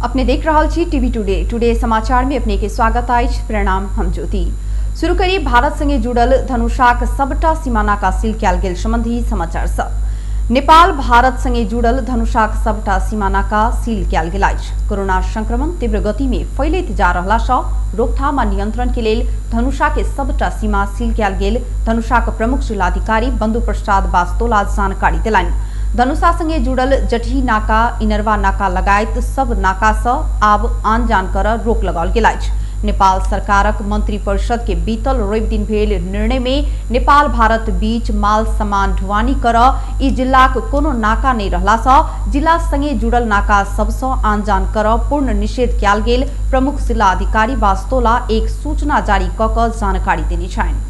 अपने देख रहल छी टीवी टुडे। टुडे समाचार में अपने के स्वागत अछि। प्रणाम, हम ज्योति। शुरू करी भारत संगे जुड़ल धनुषाक सबटा सीमा नाका सील कयल गेल संबंधी समाचार सँ। नेपाल भारत संगे जुड़ल धनुषाक सबटा सीमा नाका सील कयल गेल अछि। कोरोना संक्रमण तीव्र गति में फैलैत जा रहला सँ रोकथाम आ नियंत्रण के लेल धनुषा के सबटा सीमा सील कयल गेल धनुषाक प्रमुख जिलाधिकारी बंधु प्रसाद बास्तोला जानकारी देलनि। धनुषा संगे जुड़ल जटही नाका, इनरवा नाका लगायत सब नाका सँ आब आन जान कर रोक लगाओल गेल अछि। नेपाल सरकारक मंत्री परिषद के बीतल रवि दिन भेल निर्णय में नेपाल भारत बीच माल सामान ढुवानी कर ई जिलाक कोनो नाका नहि रहला सँ जिला संगे जुड़ल नाका सबसँ आन जान कर पूर्ण निषेध कयल गेल प्रमुख जिला अधिकारी बास्तोला एक सूचना जारी क क जानकारी देने छनि।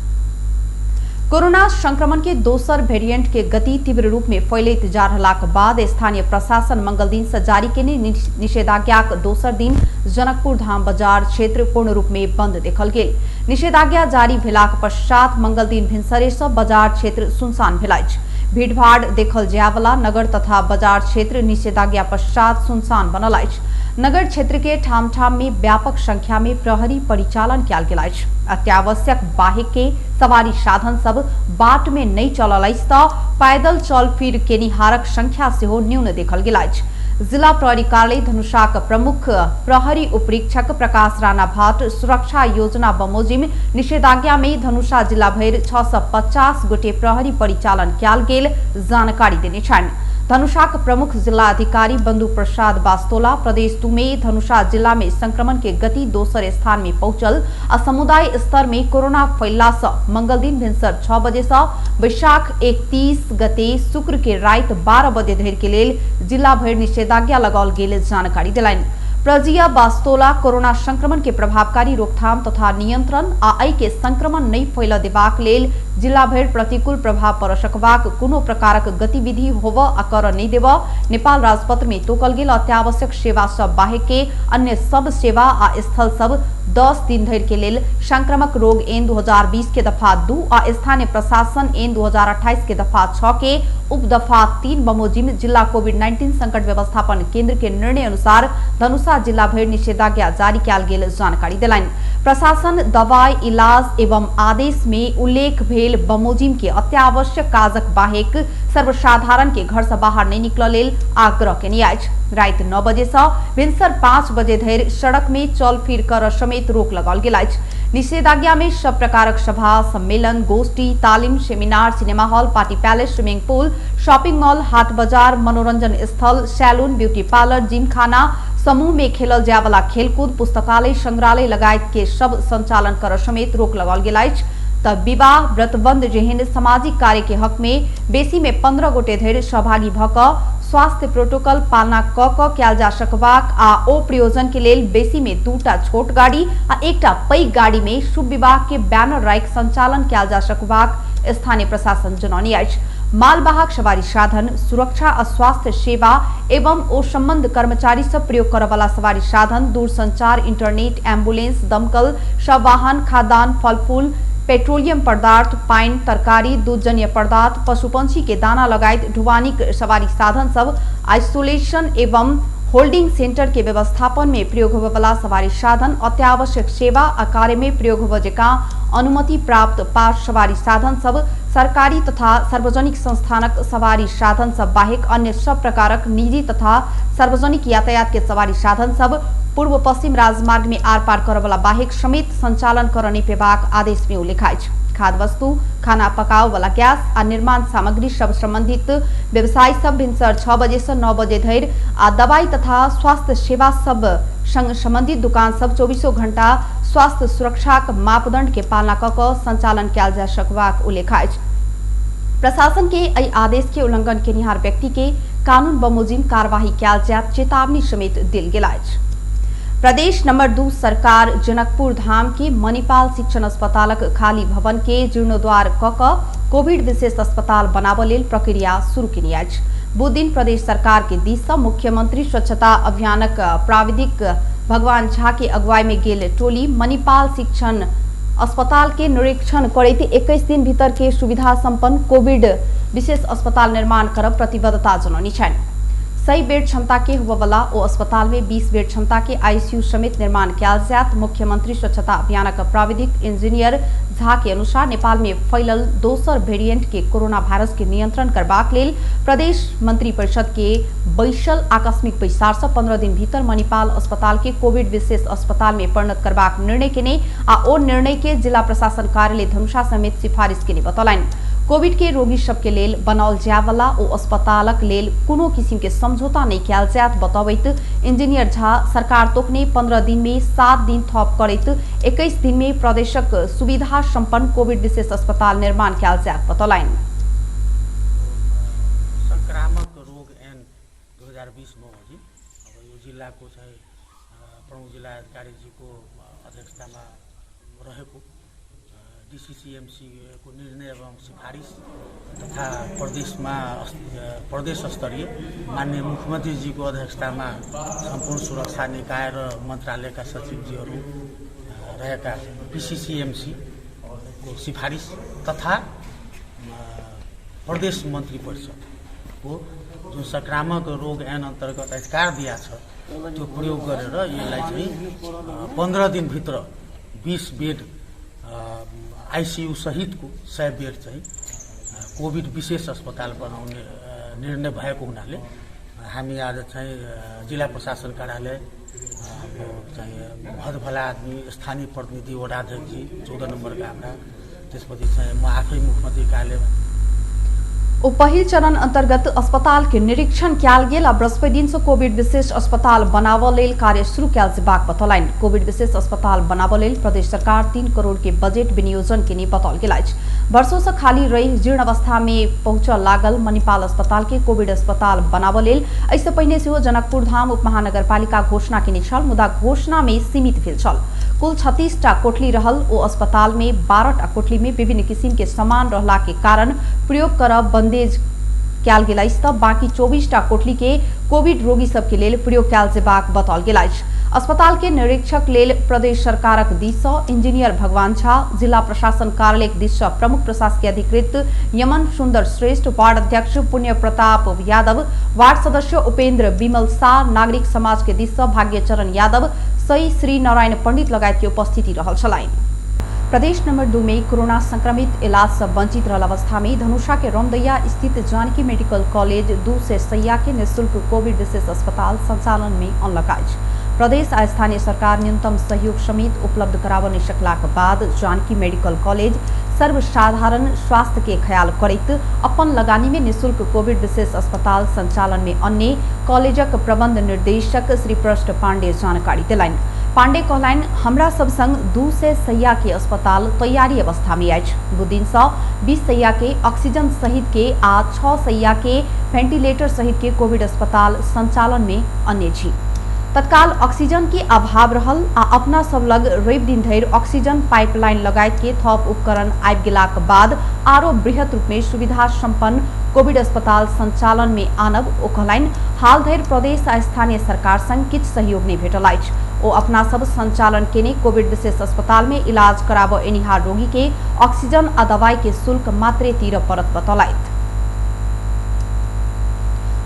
कोरोना संक्रमण के दोसर वेरिएंट के गति तीव्र रूप में फैलैत जा रहलाक बाद स्थानीय प्रशासन मंगल दिन से जारी केने निषेधाज्ञाक दोसर दिन जनकपुर धाम बाजार क्षेत्र पूर्ण रूप में बंद देखल गेल। निषेधाज्ञा जारी भेलाक पश्चात मंगल दिन भिनसरे से बाजार क्षेत्र सुनसान भेल अछि। भीड़भाड़ देखल जायवला नगर तथा बाजार क्षेत्र निषेधाज्ञा पश्चात सुनसान बनल अछि। नगर क्षेत्र के ठाम ठाम में व्यापक संख्या में प्रहरी परिचालन कयल गेल अछि। अत्यावश्यक बाहेक के सवारी साधन सब बाट में नहि चलल अछि त पैदल चल फिर केनिहारक संख्या सेहो न्यून देखल गेल अछि। जिला प्रहरी कार्यालय धनुषाक प्रमुख प्रहरी उपरीक्षक प्रकाश राणा भाट सुरक्षा योजना बमोजिम निषेधाज्ञा में धनुषा जिला भरि 650 गोटे प्रहरी परिचालन कयल गेल जानकारी देने छनि। धनुषाक प्रमुख जिला अधिकारी बंधु प्रसाद बास्तोला प्रदेश 2 में धनुषा जिला में संक्रमण के गति दोसर स्थान में पहुंचल आ समुदाय स्तर में कोरोना फैलला सँ मंगल दिन भिनसर 6 बजे सँ वैशाख 31 गते शुक्र के राति 12 बजे धरि के लेल जिला भरि निषेधाज्ञा लगाओल गेल जानकारी देलनि। प्रजिया बास्तोला कोरोना संक्रमण के प्रभावकारी रोकथाम तथा नियंत्रण आ एहि के संक्रमण नहि फैलऽ देबाक लेल जिला भरि प्रतिकूल प्रभाव पड़ सकबाक कोनो प्रकारक गतिविधि होबऽ आ करऽ नहि देबऽ नेपाल राजपत्र में तोकल गेल अत्यावश्यक सेवा सब बाहेक के अन्य सब सेवा आ स्थल सब 10 दिन धरि के लेल संक्रामक रोग एन 2020 के दफा 2 आ स्थानीय प्रशासन एन 2028 के दफा 6 के उप दफा 3 बमोजिम जिला कोविड-19 संकट व्यवस्थापन केंद्र के निर्णय अनुसार धनुषा जिला भरि निषेधाज्ञा जारी कयल गेल जानकारी देलनि। प्रशासन दवाई, इलाज एवं आदेश में उल्लेख भेल बमोजिम के अत्यावश्यक काजक बाहेक सर्वसाधारण के घर से बाहर नहीं निकल लेल आग्रह केने अछि। राति 9 बजे से भिनसर 5 बजे धरि सड़क में चल फिर कर समेत रोक लगाओल गेल अछि। निषेधाज्ञा में सब प्रकारक सभा, सम्मेलन, गोष्ठी, तालीम, seminar, cinema hall, party palace, swimming pool, shopping mall, हाट बाजार, मनोरंजन स्थल, सैलून, ब्यूटी पार्लर, जिमखाना, समूह में खेलल जाय वाला खेलकूद, पुस्तकालय, संग्रहालय लगायत के सब संचालन कर समेत रोक लगाओल गेल अछि। त विवाह, व्रतबंध जेहन सामाजिक कार्य के हक में बेसी में 15 गोटे धरि सहभागी भ क स्वास्थ्य प्रोटोकॉल पालना क क कयल जा सकबाक आ ओ प्रयोजन के लेल बेसी में 2टा छोट गाड़ी आ 1टा पैघ गाड़ी में शुभ विवाह के बैनर राखि संचालन कयल जा सकबाक स्थानीय प्रशासन जनौने अछि। मालवाहक सवारी साधन, सुरक्षा आ स्वास्थ्य सेवा एवं ओ संबंध कर्मचारी सब प्रयोग करऽ वाला सवारी साधन, दूरसंचार, इंटरनेट, एम्बुलेंस, दमकल, शव वाहन, खाद्यान्न, फलफूल, पेट्रोलियम पदार्थ, पानि, तरकारी, दूधजन्य पदार्थ, पशु पंछी के दाना लगायत ढुवानीक सवारी साधन सब आइसोलेशन एवं होल्डिंग सेंटर के व्यवस्थापन में प्रयोग होबयवला सवारी साधन, अत्यावश्यक सेवा आ कार्य में प्रयोग होबय जकाँ अनुमति प्राप्त पास सवारी साधन सब, सरकारी तथा सार्वजनिक संस्थानक सवारी साधन सब बाहेक अन्य सब प्रकारक निजी तथा सार्वजनिक यातायात के सवारी साधन सब पूर्व पश्चिम राजमार्ग में आर पार करऽवला बाहेक समेत संचालन करऽ नहि पेबाक आदेश में उल्लेख अछि। खाद्य वस्तु, खाना पकाओ वाला गैस आ निर्माण सामग्री सब संबंधित व्यवसाय सब भिनसर 6 बजे से 9 बजे धरि आ दवाई तथा स्वास्थ्य सेवा सब संग संबंधित दुकान सब 24 घंटा स्वास्थ्य सुरक्षाक मापदंड के पालना क क संचालन कयल जा सकबाक उल्लेख अछि। प्रशासन के एहि आदेश के उल्लंघन केनिहार व्यक्ति के कानून बमोजिम कार्यवाही कयल जायत चेतावनी समेत देल गेल अछि। प्रदेश नंबर 2 सरकार जनकपुर धाम के मणिपाल शिक्षण अस्पतालक खाली भवन के जीर्णोद्वार क क कोविड विशेष अस्पताल बनाबऽ लेल प्रक्रिया शुरू केने अछि। बुध दिन प्रदेश सरकार के दिस सँ मुख्यमंत्री स्वच्छता अभियानक प्राविधिक भगवान झा के अगुवाई में गेल टोली मणिपाल शिक्षण अस्पताल के निरीक्षण करैत 21 दिन भीतर के सुविधा संपन्न कोविड विशेष अस्पताल निर्माण करब प्रतिबद्धता जनौने छनि। 100 बेड क्षमता के होबयवला ओ अस्पताल में 20 बेड क्षमता के आईसीयू समेत निर्माण कयल जायत। मुख्यमंत्री स्वच्छता अभियानक प्राविधिक इंजीनियर झा के अनुसार नेपाल में फैलल दोसर वेरिएंट के कोरोना वायरस के नियंत्रण करबाक लेल प्रदेश मंत्री परिषद के बैसल आकस्मिक बैसार से 15 दिन भीतर मणिपाल अस्पताल के कोविड विशेष अस्पताल में परिणत करबाक निर्णय केने आ ओ निर्णय के जिला प्रशासन कार्यालय धनुषा समेत सिफारिश केने बतौलनि। कोविड के रोगी सबके लेल बनाओल जायवला ओ अस्पतालक लेल कोनो किसिम के समझौता नहीं कयल जायत बतबैत इंजीनियर झा सरकार तोकने 15 दिन में 7 दिन थप करैत 21 दिन में प्रदेशक सुविधा संपन्न कोविड विशेष अस्पताल निर्माण कयल जायत बतौलनि। संक्रामक रोग एन 2020 बमोजिम अब यो जिल्लाको चाहिँ प्रमुख जिल्ला अधिकारीजीको अध्यक्षतामा रहेको डीसीसीएमसी को निर्णय एवं सिफारिस तथा प्रदेशमा प्रदेश स्तरीय माननीय मुख्यमन्त्रीजीको अध्यक्षतामा सम्पूर्ण सुरक्षा निकाय र मन्त्रालयका सचिवजीहरू रहेका पीसीसीएमसी को सिफारिस तथा प्रदेश मन्त्री परिषदको जुन संक्रामक रोग ऐन अन्तर्गत अधिकार दिया छ त्यो प्रयोग गरेर यसलाई चाहिँ 15 दिनभित्र 20 बेड आईसीयू सहितको 100 बेड चाहिँ कोभिड विशेष अस्पताल बनाउने निर्णय भएको हुनाले हामी आज चाहिँ जिल्ला प्रशासन कार्यालय चाहिँ भदभला आदमी स्थानीय प्रतिनिधि वडाध्यक्षजी 14 नम्बरका हाम्रा, त्यसपछि चाहिँ म आफै मुख्यमन्त्री कार्यालयमा ओ पहिल चरण अंतर्गत अस्पताल के निरीक्षण कयल गेल आ बृहस्पति दिन से कोविड विशेष अस्पताल बनाबऽ लेल कार्य शुरू कयल जेबाक बतौलनि। कोविड विशेष अस्पताल बनाबऽ लेल प्रदेश सरकार 3 करोड़ के बजट विनियोजन केने बताओल गेल अछि। वर्षों से खाली रही जीर्ण अवस्था में पहुंचऽ लागल मणिपाल अस्पताल के कोविड अस्पताल बनाबऽ लेल एहिसँ पहिने सेहो जनकपुर धाम उपमहानगरपालिका घोषणा केने छल, मुदा घोषणा में सीमित भेल छल। कुल 36 टा कोठली रहल ओ अस्पताल में 12 टा कोठली में विभिन्न किसिम के सामान रहला के कारण प्रयोग करब बंदेज कयल गेल अछि त बाकी 24 टा कोठली के कोविड रोगी सबके लेल प्रयोग कयल जेबाक बताओल गेल अछि। अस्पताल के निरीक्षक लेल प्रदेश सरकारक दिस सँ इंजीनियर भगवान झा, जिला प्रशासन कार्यालय दिस सँ प्रमुख प्रशासकीय अधिकृत यमन सुंदर श्रेष्ठ, वार्ड अध्यक्ष पुण्य प्रताप यादव, वार्ड सदस्य उपेंद्र विमल शाह, नागरिक समाज के दिस सँ भाग्यचरण यादव, सही श्री नारायण पंडित लगायत के उपस्थिति रहल छलनि। प्रदेश नंबर 2 में कोरोना संक्रमित इलाज से वंचित रहल अवस्था में धनुषा के रमदैया स्थित जानकी मेडिकल कॉलेज 200 सैया के निःशुल्क कोविड विशेष अस्पताल संचालन में अनलक अछि। प्रदेश आ स्थानीय सरकार न्यूनतम सहयोग समेत उपलब्ध कराबऽ नहि सकलाक बाद जानकी मेडिकल कॉलेज सर्वसाधारण स्वास्थ्य के ख्याल करैत अपन लगानी में निःशुल्क कोविड विशेष अस्पताल संचालन में अन्य कॉलेजक प्रबंध निर्देशक श्री प्रष्ट पांडे जानकारी देलनि। पांडे कहलनि, हमरा सब संग 200 सैया के अस्पताल तैयारी अवस्था में अछि। बुधदिन सँ 20 सैया के ऑक्सीजन सहित के आ 6 सैया के वेंटिलेटर सहित के कोविड अस्पताल संचालन में अन्य छी। तत्काल ऑक्सीजन के अभाव रहल आ अपना सब लग रवि दिन धरि ऑक्सीजन पाइपलाइन लगायत के थप उपकरण आबि गेलाक बाद आरो बृहत रूप में सुविधा संपन्न कोविड अस्पताल संचालन में आनब। ओ कहलनि, हाल धरि प्रदेश आ स्थानीय सरकार संग किछु सहयोग नहि भेटल अछि। ओ अपना सब संचालन केने कोविड विशेष अस्पताल में इलाज कराबऽ एनिहार रोगी के ऑक्सीजन आ दवाई के शुल्क मात्रे तीरऽ पड़त बतौलथि।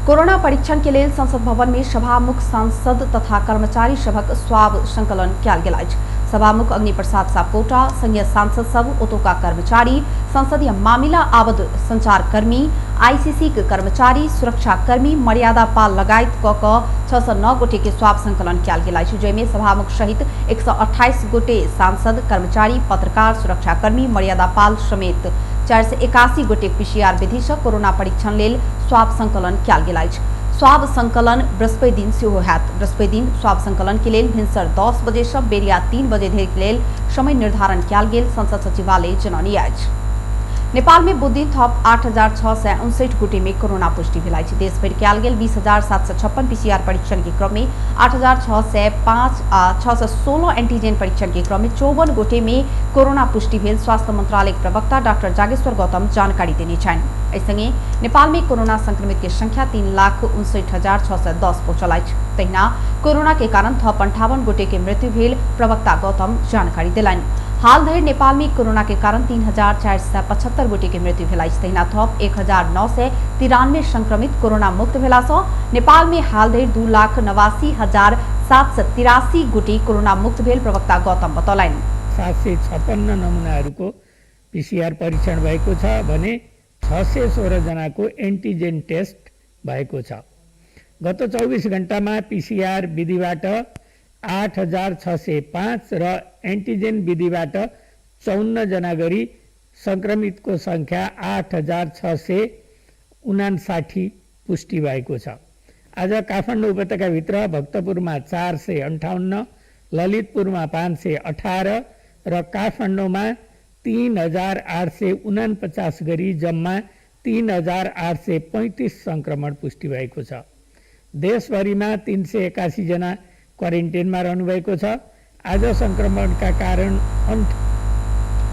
कोरोना परीक्षण के लेल संसद भवन में सभामुख सांसद तथा कर्मचारी सभक स्वाब संकलन कयल गेल अछि। सभामुख अग्नि प्रसाद सापकोटा, संघीय सांसद सब, ओतुका कर्मचारी, संसदीय मामिला आबद्ध संचारकर्मी, आईसीसी के कर्मचारी, सुरक्षाकर्मी, मर्यादा पाल लगायत क 609 गोटे के स्वाब संकलन कयल गेल अछि, जाहिमे सभामुख सहित 128 गोटे सांसद, कर्मचारी, पत्रकार, सुरक्षाकर्मी, मर्यादा पाल समेत 481 गोटे पीसीआर विधि से कोरोना परीक्षण लेल स्वाब संकलन कयल गेल अछि। स्वाब संकलन बृहस्पति दिन सेहो होयत। बृहस्पति दिन स्वाब संकलन के लेल भिनसर 10 बजे से बेरिया 3 बजे धरि के लेल समय निर्धारण कयल गेल संसद सचिवालय जनौने अछि। नेपाल में बुधदिन थप 8,659 गोटे में कोरोना पुष्टि भेल अछि। देशभरि कयल गेल 20,756 पीसीआर परीक्षण के क्रम में 8,605 आ 616 एंटीजन परीक्षण के क्रम में 54 गोटे में कोरोना पुष्टि भेल स्वास्थ्य मंत्रालय के प्रवक्ता डॉक्टर जागेश्वर गौतम जानकारी देने छनि। एहि संगे नेपाल में कोरोना संक्रमित के संख्या 3,59,610 पहुंचल अछि। तहिना कोरोना के कारण थप 58 गोटे के मृत्यु भेल प्रवक्ता गौतम जानकारी देलनि। हाल धरि नेपाल में कोरोना के कारण 3475 गोटे के मृत्यु भेल अछि। तहिना थप 1993 संक्रमित कोरोना मुक्त भेला सँ नेपाल में हाल धरि 2,89,783 गोटे कोरोना मुक्त भेल प्रवक्ता गौतम बतौलनि। 756 नमुनाहरूको पीसीआर परीक्षण भएको छ भने 616 जनाको एन्टिजेन टेस्ट भएको छ। गत 24 घण्टामा पीसीआर विधिबाट 8,605 र एन्टिजेन विधिबाट 54 जना गरी संक्रमितको संख्या 8,659 पुष्टि भएको छ। आज काठमाडौँ उपत्यकाभित्र भक्तपुरमा 458, ललितपुरमा 518 र काठमाडौँमा 3,849 गरी जम्मा 3,835 संक्रमण पुष्टि भएको छ। देशभरिमा 381 जना क्वारेन्टाइनमा रहनुभएको छ। आज संक्रमणका कारण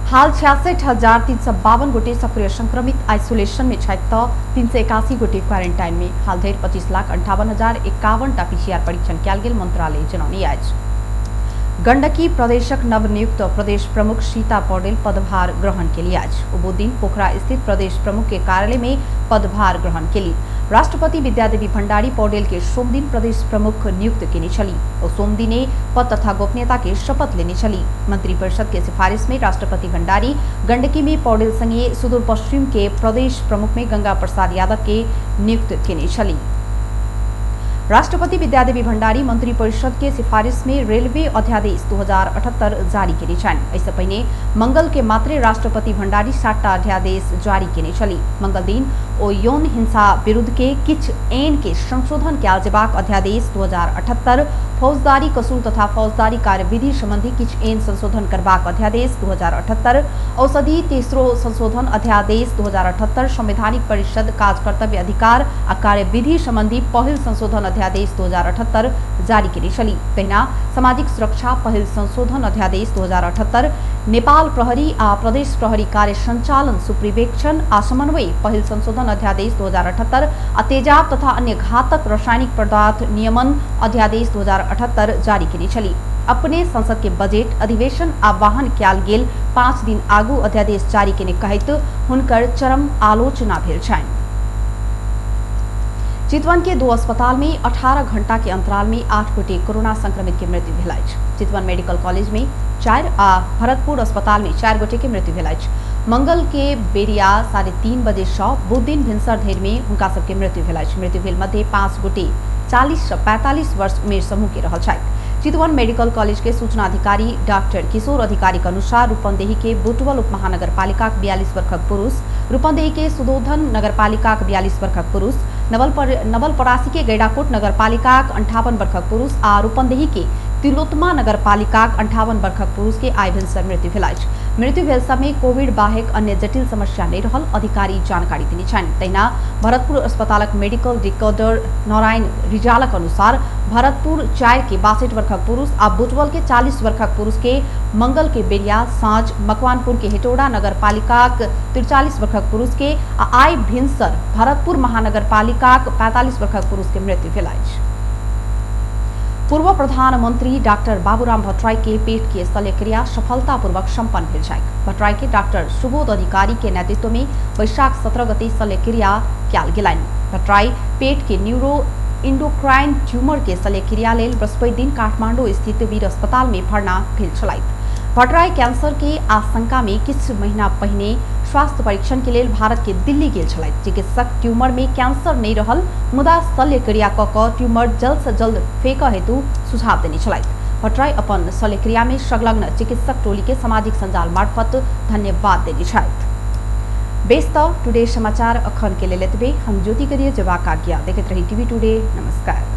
हाल 66,352 गोटे सक्रिय संक्रमित आइसोलेशन में छथि त 381 गोटे क्वारेंटाइन में। हाल धरि 25,58,051 टा पीसीआर परीक्षण कयल गेल मंत्रालय जनौने अछि। गंडकी प्रदेशक नवनियुक्त प्रदेश प्रमुख सीता पौडेल पदभार ग्रहण केली अछि। ओ बुधदिन पोखरा स्थित प्रदेश प्रमुख के कार्यालय में पदभार ग्रहण केली। राष्ट्रपति विद्यादेवी भण्डारी पौडेल के सोमदिन प्रदेश प्रमुख नियुक्त केने छली। ओ सोमदिने पद तथा गोपनीयता के शपथ लेने छली। मंत्री परिषद के सिफारिश में राष्ट्रपति भण्डारी गंडकी में पौडेल संगे सुदूर पश्चिम के प्रदेश प्रमुख में गंगा प्रसाद यादव के नियुक्त केने छली। राष्ट्रपति विद्यादेवी भण्डारी मंत्री परिषद के सिफारिश में रेलवे अध्यादेश 2078 जारी केने छनि। एहिसँ पहिने मंगल के मात्रे राष्ट्रपति भण्डारी 7टा अध्यादेश जारी केने छली। मंगल दिन ओ यौन हिंसा विरुद्ध के किछु ऐन के संशोधन कयल जेबाक अध्यादेश 2078, फौजदारी कसूर तथा फौजदारी कार्यविधि संबंधी किछु ऐन संशोधन करबाक अध्यादेश 2078, औषधि तेसरो संशोधन अध्यादेश 2078, संवैधानिक परिषद काज कर्तव्य अधिकार आ कार्यविधि संबंधी पहिल संशोधन अध्यादेश 2078 जारी केने छली। तहिना सामाजिक सुरक्षा पहिल संशोधन अध्यादेश 2078, नेपाल प्रहरी आ प्रदेश प्रहरी कार्य संचालन सुप्रिवेक्षण आ समन्वय पहिल संशोधन अध्यादेश 2078 आ तेजाब तथा अन्य घातक रासायनिक पदार्थ नियमन अध्यादेश 2078 जारी केने छली। अपने संसद के बजट अधिवेशन आह्वान कयल गेल 5 दिन आगू अध्यादेश जारी केने कहैत हुनकर चरम आलोचना भेल छनि। चितवन के 2 अस्पताल में 18 घंटा के अंतराल में 8 गोटे कोरोना संक्रमित के मृत्यु भेल अछि। चितवन मेडिकल कॉलेज में 4 आ भरतपुर अस्पताल में 4 गोटे के मृत्यु भेल अछि। मंगल के बेरिया 3:30 बजे सँ बुधदिन भिनसर धरि में हुनका सबके मृत्यु भेल अछि। मृत्यु भेल मध्य 5 गोटे 40 से 45 वर्ष उमेर समूह के रहल छथि। चितवन मेडिकल कॉलेज के सूचना अधिकारी डॉक्टर किशोर अधिकारी के अनुसार रूपन्देही के बुटवल उप महानगरपालिका 42 वर्षक पुरुष, रूपन्देही के सुदोधन नगरपालिका 42 वर्षक पुरुष, नवलपरासी के गैडाकोट नगरपालिका 58 वर्षक पुरुष आ रूपन्देही के तिलोत्तमा नगरपालिका 58 वर्षक पुरुष के आइ भिनसर मृत्यु भेल अछि। मृत्यु भेल समय कोविड बाहेक अन्य जटिल समस्या नहि रहल अधिकारी जानकारी देने छनि। तहिना भरतपुर अस्पतालक मेडिकल रिकॉर्डर नारायण रिजालक अनुसार भरतपुर 4 के 62 वर्षक पुरुष आ बुटवल के 40 वर्षक पुरुष के मंगल के बेरिया साँझ मकवानपुर के हेटौड़ा नगरपालिकाक 43 वर्षक पुरुष के आ आइ भिनसर भरतपुर महानगरपालिकाक 45 वर्षक पुरुष के मृत्यु भेल अछि। पूर्व प्रधानमंत्री डॉक्टर बाबूराम भट्टराई के पेट के शल्यक्रिया सफलतापूर्वक संपन्न भेल छैक। भट्टराई के डॉक्टर सुबोध अधिकारी के नेतृत्व में वैशाख 17 गते शल्यक्रिया कयल गेलनि। भट्टराई पेट के न्यूरो इंडोक्राइन ट्यूमर के शल्यक्रिया लेल बृहस्पति दिन काठमांडू स्थित वीर अस्पताल में भर्ना भेल छलथि। भट्टराई कैंसर के आशंका में किछु महीना पहिने स्वास्थ्य परीक्षण के लेल भारत के दिल्ली गेल छलथि। चिकित्सक ट्यूमर में कैंसर नहीं रहल मुदा शल्यक्रिया क ट्यूमर जल्द से जल्द फेंक हेतु सुझाव देने छलथि। भट्टराई अपन शल्यक्रिया में संलग्न चिकित्सक टोली के सामाजिक संजाल मार्फत धन्यवाद देने छथि। बेस त टुडे समाचार अखन के लेल एतबे। हम ज्योति के दिए जवाब आज्ञा। देखैत रही टीवी टुडे। नमस्कार।